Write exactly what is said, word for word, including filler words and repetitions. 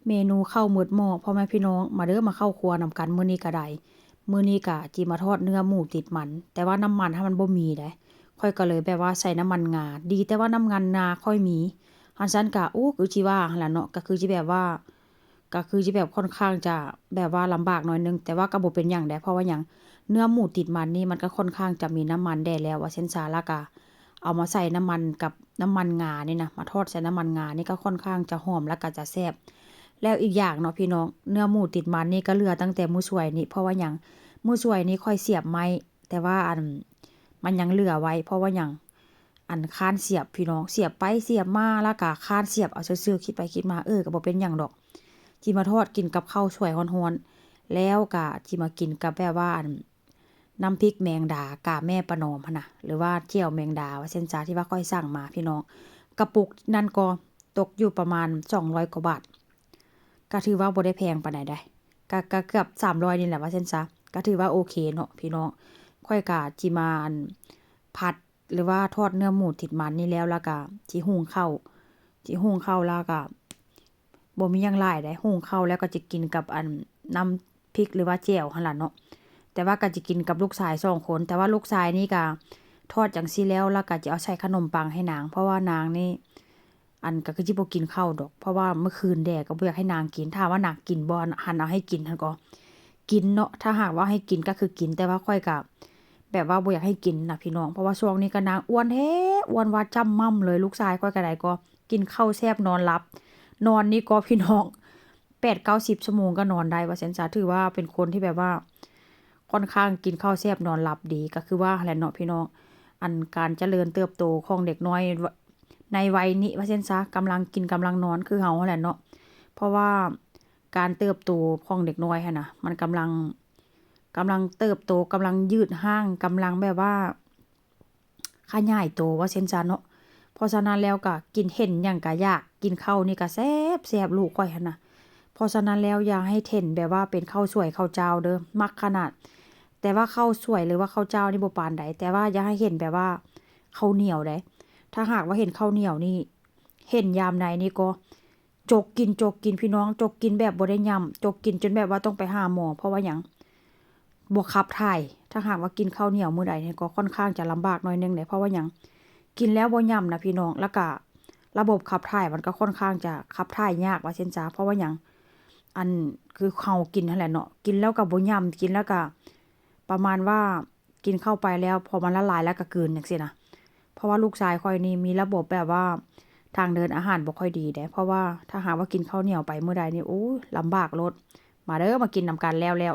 เมนูข้าวหมดหม้อ พ่อแม่พี่น้อง มาเด้อ มาเข้าครัวนำกัน มื้อนี้ก็ได้ มื้อนี้ก็จิมาทอดเนื้อหมูติดมัน แต่ว่าน้ำมันหั้นมันบ่มีเด้ ข้อยก็เลยแบบว่าใส่น้ำมันงา ดีแต่ว่าน้ำมันงาข้อยมี คันซั้นก็ โอ้ คือจิว่าหั้นล่ะเนาะ ก็คือจิแบบว่า ก็คือจิแบบค่อนข้างจะแบบว่าลำบากหน่อยหนึ่ง แต่ว่าก็บ่เป็นหยังเด้ เพราะว่าหยัง เนื้อหมูติดมันนี่มันก็ค่อนข้างจะมีน้ำมันแด่แล้ว ว่าซั้นซะ แล้วก็เอามาใส่น้ำมันกับน้ำมันงานี่นะ มาทอดใส่น้ำมันงานี่ก็ค่อนข้างจะหอมแล้วก็จะแซ่บ แล้วอีกอย่างเนาะพี่น้อง เนื้อหมูติดมันนี่ก็เหลือตั้งแต่มื้อซวยนี่ เพราะว่าหยัง มื้อซวยนี่ข้อยเสียบไม้ แต่ว่าอัน มันยังเหลือไว้ เพราะว่าหยัง อันค้านเสียบพี่น้อง เสียบไปเสียบมา แล้วก็ค้านเสียบเอาซื่อๆ คิดไปคิดมา เออ ก็บ่เป็นหยังดอก จิมาทอดกินกับข้าวซวยฮ้อนๆ แล้วก็จิมากินกับแบบว่าอัน น้ำพริกแมงดากาแม่ประนอมหั้นนะ หรือว่าแจ่วแมงดา ว่าซั้นซะ ที่ว่าข้อยสั่งมาพี่น้อง กระปุกนั่นก็ตกอยู่ประมาณสองร้อยกว่าบาท ก็ถือว่าบ่ได้แพงปานใดเด้ ก็ ก็เกือบสามร้อยนี่แหละ ว่าซั้นซะ ก็ถือว่าโอเคเนาะพี่น้อง ข้อยก็จิมาอัน ผัด หรือว่าทอดเนื้อหมูติดมันนี่แล้ว แล้วก็จิหุงข้าว จิหุงข้าวแล้วก็ บ่มีหยังหลายเด้ หุงข้าวแล้วก็จะกินกับอันน้ำพริกหรือว่าแจ่วหั้นล่ะเนาะ แต่ว่าก็จะกินกับลูกชายสองคน แต่ว่าลูกชายนี่ก็ทอดจั่งซี้แล้ว แล้วก็จะเอาใส่ขนมปังให้นาง เพราะว่านางนี่ อันก็คือสิบ่กินข้าวดอก เพราะว่าเมื่อคืนแด่ก็บ่อยากให้นางกิน ถามว่านางกินบ่ หั้นเอาให้กินหั้นก็กินเนาะ ถ้าหากว่าให้กินก็คือกิน แต่ว่าข้อยก็แบบว่าบ่อยากให้กินนะพี่น้อง เพราะว่าช่วงนี้ก็นางอ้วนแท้ อ้วนว่าจ้ำม่ำเลย ลูกชายข้อยก็ได้ก็ กินข้าวแซ่บนอนหลับ นอนนี่ก็พี่น้อง แปดเก้าสิบชั่วโมงก็นอนได้ ว่าซั้นซะ ถือว่าเป็นคนที่แบบว่า ค่อนข้างกินข้าวแซ่บนอนหลับดี ก็คือว่าหั้นแหละเนาะพี่น้อง อันการเจริญเติบโตของเด็กน้อยในวัยนี้ ว่าซั้นซะ กำลังกินกำลังนอนคือเฮาหั้นแหละเนาะ เพราะว่าการเติบโตของเด็กน้อยหั้นนะ มันกำลัง กำลังเติบโต กำลังยืดฮ่าง กำลังแบบว่า ขยายโต ว่าซั้นซะเนาะ เพราะฉะนั้นแล้วก็กิน เห็นหยังก็อยาก กินข้าวนี่ก็แซ่บๆ ลูกข้อยหั้นนะ เพราะฉะนั้นแล้วอย่าให้เห็นแบบว่าเป็นข้าวสวยข้าวเจ้าเด้อ มักขนาด แต่ว่าข้าวสวยหรือว่าข้าวเจ้านี่บ่ปานใด แต่ว่าอย่าให้เห็นแบบว่าข้าวเหนียวเด้ ถ้าหากว่าเห็นข้าวเหนียวนี่ เห็นยามใดนี่ก็ จกกิน จกกินพี่น้อง จกกินแบบบ่ได้หย่ำ จกกินจนแบบว่าต้องไปหาหมอ เพราะว่าหยัง บ่ขับถ่าย ถ้าหากว่ากินข้าวเหนียวมื้อใดนี่ก็ค่อนข้างจะลำบากหน่อยหนึ่งเด้ เพราะว่าหยัง กินแล้วบ่หย่ำนะพี่น้อง แล้วก็ระบบขับถ่ายมันก็ค่อนข้างจะขับถ่ายยาก ว่าซั้นซะ เพราะว่าหยัง อัน คือเฮากินหั้นแหละเนาะ กินแล้วก็บ่หย่ำ กินแล้วก็ประมาณว่า กินเข้าไปแล้ว พอมันละลายแล้วก็กลืนจั่งซี้นะ เพราะว่าลูกชายข้อยนี่มีระบบแบบว่าทางเดินอาหารบ่ค่อยดีเด้ เพราะว่าถ้าหากว่ากินข้าวเหนียวไปมื้อใดนี่ โอ้ย ลำบากโลด มาเด้อ มากินนำกัน แล้ว แล้ว